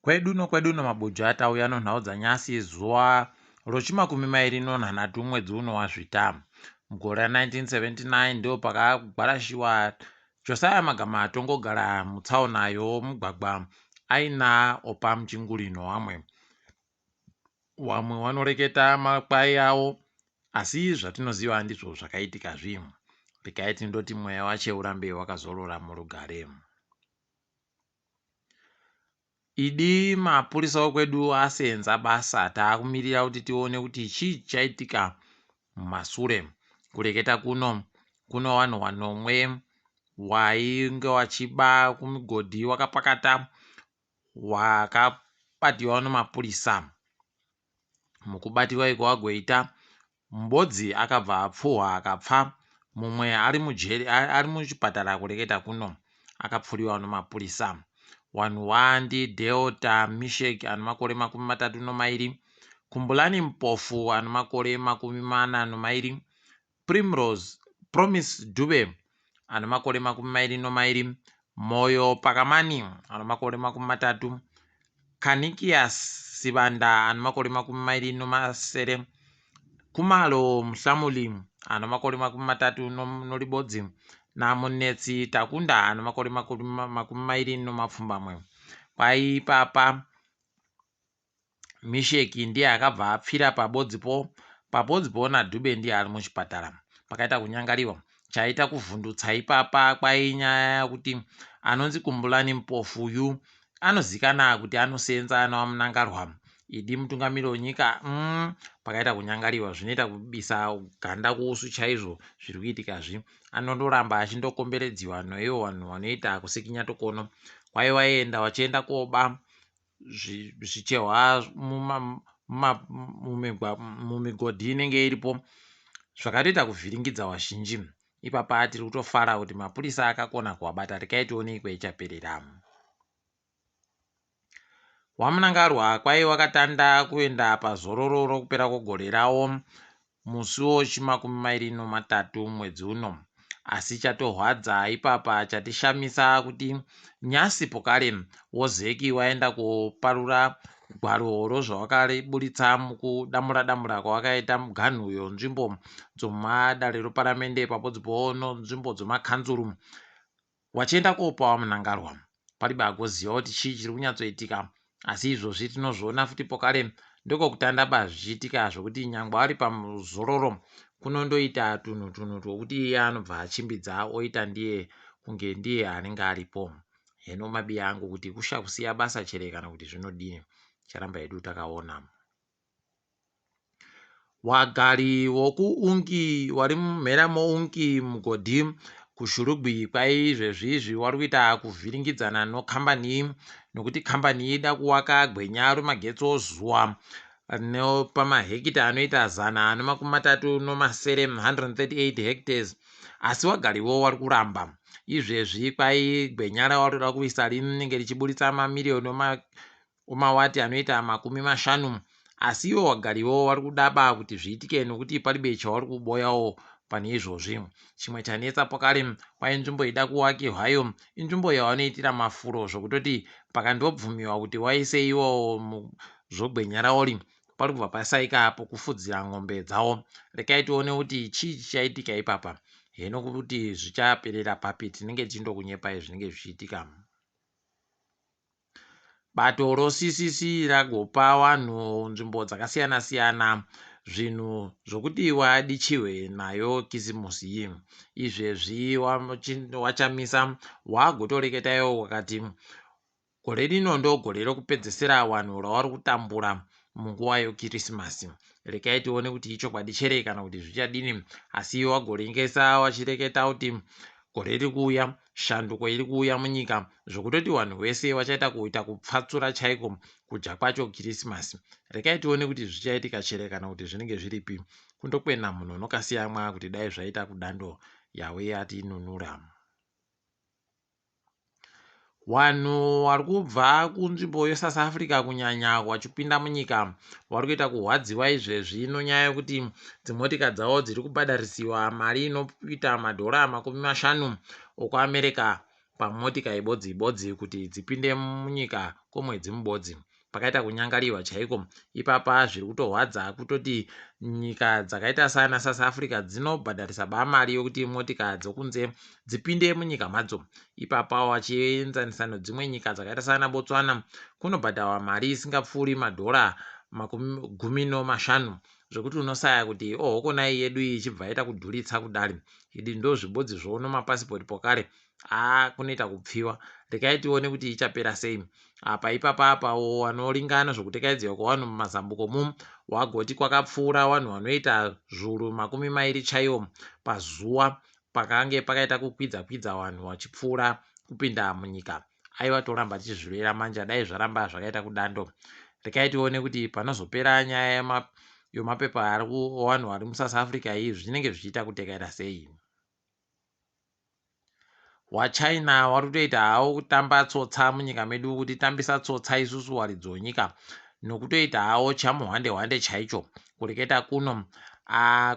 Kwedu nokwedu nomabuja tauya nonhau dzanyasi zuva rochimakumi mairi nonhanhatu mwedzi uno waZvita. Mugore ra1979 ndopakagwarashiwa Josiah Magama Tongogara mutsaona yomugwagwa aina Oppah Muchinguri nowamwe. Wamwe wanoreketa makwai awo asi zvatinoziva ndizvo zvakaitika zvi. Regai tindoti mweya wache urambe wakazorora murugare. Idi mapurisa okwedu aseenza basa taakumirira kuti tione kuti chii chichaitika mumasure. Kureketa kuno kuno vanhu wanomwe wainge wachiba kumigodhi wakapakata wakabatiwa nemapurisa. Mukubatiwa iko wagoita mubodzi akabva apfuhwa akapfa mumwe ari mujeri ari muchipatara kureketa kuno akapfuriwa nemapurisa. Wanhu wandi Delta Mishek ane makore 32, Kumbulani Mpofu ane makore 42, Primrose Promise Dube ane makore 22, Moyo Pakamani ane makore 30, Kanikias Sibanda ane makore 27, Kumalo Muhlamuli ane makore 31 naMunetsi Takunda ane makore 28. Kwaipapa Misheki ndiye akabva apfira pabodzipo pabodzipo naDube ndiye ari muchipatara pakaita kunyangariwa chaita kuvhundutsa ipapa kwainyaya yekuti anonzi Kumbulani Mpofu uyu anozikana kuti anosenza naVaMnangagwa idi mutungamiri wenyika pakaita kunyangariwa zvinoita kubisa ganda kuusu chaizvo zviri kuitika zvi anondoramba achindokomberedziwa noivo vanhu vanoita kusikinya tokono kwai waienda vachienda koba zvichehwa mumigodhi inenge iripo zvakatoita kuvhiringidza vazhinji. Ipapa tiri kutofara kuti mapurisa akakona kuvabata regai tionei kwaichaperera. WaMnangarwa kwai wakatanda kuenda pazororo rokupera kwegore rawo musi wechimakumi mairi nomatatu mwedzi uno. Asi chatohwadza ipapa chatishamisa kuti nyasi pokare wozeki waenda koparura gwaro rozvawakaburitsa mukudamura damura kwawakaita muganhu yonzvimbo dzomadare roparamende pabodzipo nzvimbo dzomakanzuru Wachienda kopa waMnangarwa paribe agoziva kuti chii chiri kunyatsoitika asi izvozvi tinozviona futi pokare ndokokutandaba zvichiitika zvokuti nyangwe ari pamuzororo kunondoita tunhu tunhu twokuti iye anobva achimbidza oita ndiye kunge ndiye anenge aripo heno mabiya angu kuti kusha kusiya basa chere kana kuti zvinodini charamba hedu takaona. Wagari wokuUnki wari mumhera moUnki mugodhi kuShurugwi kwaizvezvi izvi wari kuita kuvhiringidzana nokambani iyi nokuti kambani iyi ida kuwaka gwenya remagetsi ozuva pamahekita anoita 137, 138 hectares asi wagariwo wari kuramba izvezvi kwai gwenya rawari kuda kuisa rinenge richiburitsa mamiriyoni Omawati anoita 50 asi iwo wagariwo wari kudaba kuti zviitike nokuti paribe chawari kuboyawo pane izvozvi. Chimwe chanetsa pakare kwai nzvimbo ida kuwakirwayo inzvimbo yawanoitira mafuro zvokutoti pakandobvumiwa kuti waise iwo zvogwenya raori pari kubva pasaika pokufudzira n'ombe dzawo. Rekai tione kuti chii chichaitika ipapa. Heno kuti zvichaperera papi tinenge tichindokunyepai zvinenge zvichiitika. Bato roCCC ragopa vanhu nzvimbo dzakasiyana siyana zvinhu zvokuti wadichihwe nayo kisimusi iyi. Izvezvi waChamisa wagotoreketa iwo wakati gore rino ndogore rokupedzesera vanhu ravari kutambura munguva yekirisimasi. Rekai tione kuti ichokwadi chere kana kuti zvichadini. Asi wagorengesa wachireketa kuti gore riri kuuya shanduko iri kuuya munyika zvokutoti vanhu vese vachaita kuita kupfatsura chaiko kudya kwacho kirisimasi rekai tione kuti zvichaitika chere kana kuti zvinenge zviripi kundokwena munhu unokasiyamwa kuti dai zvaita kudando yawe yatinunura Vanhu vari kubva kunzvimbo yeSouth Africa kunyanya vachipinda munyika vari kuita kurwadziwa izvezvi nonyaya yekuti dzimotika dzavo dziri kubhadharisiwa mari inoita madhora 50 okuAmerica. pamotika ibodzi ibodzi kuti dzipinde munyika kwomwedzi mubodzi. Pakaita kunyangariwa chaiko. Ipapa zviri kutorwadza kutoti nyika dzakaita saana South Africa dzinobhadharisa ba mari yokuti motika dzokunze dzipinde munyika madzo. Ipapa wachienzanisa nedzimwe nyika dzakaita saana Botswana kunobhadharwa mari isingapfuuri madhora makumi gumi nomashanu zvekuti unosaya kuti ohokonai yedu iyi ichibva yaita kudhuritsa kudari. Idi ndozvibodzi zvono mapasipoti pokare haa kunoita kupfiwa rekai tione kuti ichapera sei apa ipapa apa wanoringana zvokutekaidziwa kwevanhu mumazambuko mu wagoti kwakapfuura vanhu vanoita zvuru 20 chaiwo pazuva pakange pakaita kukwidza kwidza vanhu vachipfuura kupinda munyika aiwa toramba tichizvirwira manje dai zvaramba zvakaita kudando rekai tione kuti panozopera nyaya yomapepa ari kuvanhu vari muSouth Africa iyi zvinenge zvichiita kutekaira sei. WaChina wari kutoita hawo kutamba tsotsa munyika medu kutitambisa tsotsa isusu waridzi wenyika nokutoita hawo chamuhwande hwande chaicho kureketa kuno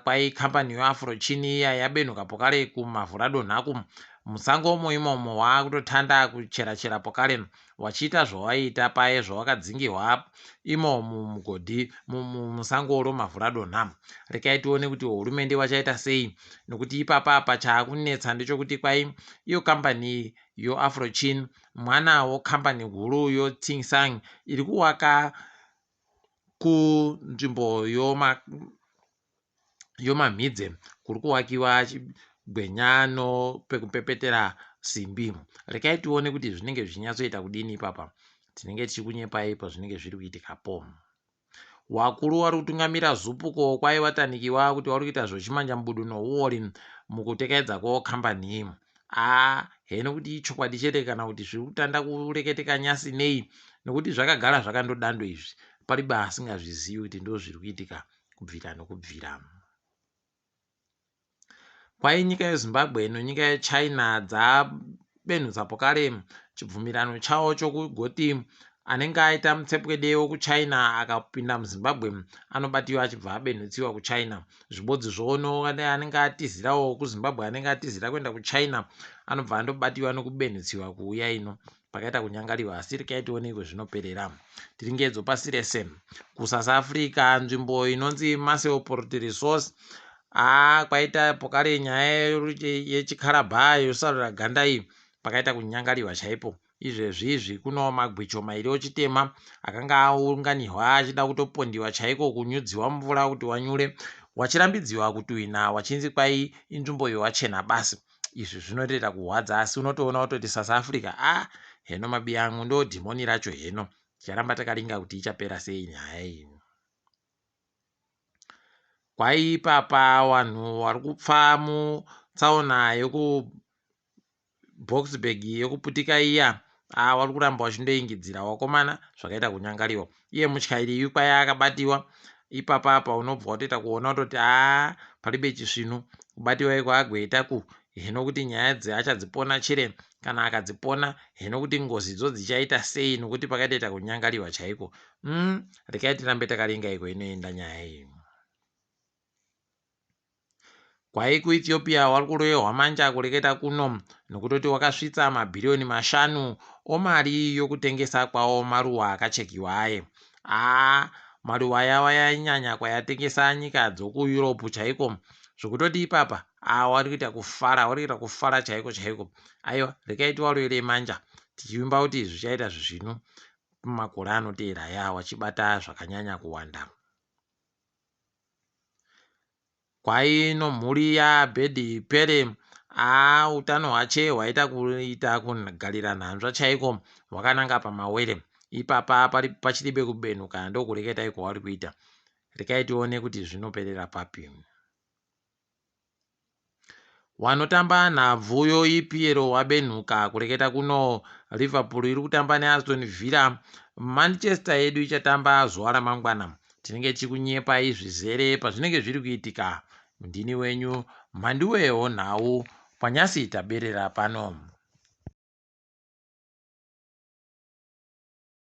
kwai kambani yoAfrochini iya yabenhuka pokare kumavhuradonhaku musangomo imomo waakutotanda kuchera chera pokare wachiita zvawaiita paye zvawakadzingihwa imo mumugodhi musango romavhuradonha. Rekai tione kuti hurumende wachaita sei nokuti ipapa apa chaakunetsa ndechokuti kwai iyo kambani yoAfrochin mwana wokambani huru yoTingsang iri kuwaka kunzvimbo yomamhidze kuri kuwakiwa gwenya nopekupepetera simbi. Rekai tione kuti zvinenge zvichinyatsoita kudini ipapa. Tinenge tichikunyepai pazvinenge zviri kuitikapo. Wakuru wari kutungamira zupuko kwai watanikiwa kuti wari kuita zvochimanjamubudu nouori mukutekaidza kwokambani iyi. Aa heno kuti ichokwadi chete kana kuti zviri kutanda kureketeka nyasi nei nokuti zvakagara zvakandodando izvi pariba asingazvizivi kuti ndo zviri kuitika kubvira nokubvira. Kwai nyika yeZimbabwe nenyika yeChina dzabenhudza pokare chibvumirano chawo chokugoti anenge aita mutsepwede wekuChina akapinda muZimbabwe anobatiwa achibva abenhutsiwa kuChina. Zvibodzi zvono anenge atizirawo kuZimbabwe anenge atizira kuenda kuChina anobva andobatiwa nokubenhutsiwa kuuya ino. Pakaita kunyangariwa asi rekai tione iko zvinoperera. Tiri ngedzo pasi rese. KuSouth Africa nzvimbo inonzi Marcel Resource kwaita pokare nyaya yechikarabha yosarura ganda iyi pakaita kunyangariwa chaipo. Izvezvi izvi kuno magwicho mairi ochitema akanga aunganirwa achida kutopondiwa chaiko kunyudziwa mvura kuti wanyure wachirambidziwa kutuhwina wachinzi kwai inzvimbo yowachena basi. Izvi zvinotoita kuhwadza asi unotoona kutoti South Africa heno mabiyangu ndo dhimoni racho heno. Ticharamba takaringa kuti ichapera sei nyaya iyi. Kwai ipapa vanhu vari kupfa mutsaona yekuBoksburg yekuputika iya vari kuramba vachindoingidzira wakomana zvakaita kunyangariwa. Iye mutyairi kwai akabatiwa ipapa apa unobva watoita kuona kutoti paribe chisvinu kubatiwa iko agoita ku heno kuti nyaya idzi achadzipona chere kana akadzipona heno kuti ngozidzo dzichaita sei nokuti pakatoita kunyangariwa chaiko. Rekai tirambe takaringa iko inoenda nyaya iyi. Kwai kuEthiopia wari kurohwa manja kureketa kuno nokutoti wakasvitsa mabhiriyoni 5 omari yokutengesa kwawo maruwa akachekiwa aye. Maruwa aya yainyanya kwayatengesa nyika dzokuEurope chaiko zvokutoti ipapa wari kuita kufara wari kuita kufara chaiko chaiko. Aiwa rekai tiwarovere manja tichivimba kuti zvichaita zvisvinu mumakore anoteera aya wachibata zvakanyanya kuwanda. Kwai nomhuri yaAbhedhi Pere utano hwache hwaita kuita kugarira nhanzva chaiko hwakananga pamawere. Ipapa pachiribe kubenuka ndokureketa iko wari kuita. Rekai tione kuti zvinoperera papi. Wanotamba nhabvu yoEPL wabenhuka kureketa kuno Liverpool iri kutamba neAston Villa. Manchester yedu ichatamba zuva ramangwana. Tinenge tichikunyepai zvizere pazvinenge zviri kuitika. Ndini wenyu Mhanduwe wonhau panyasi taberera pano.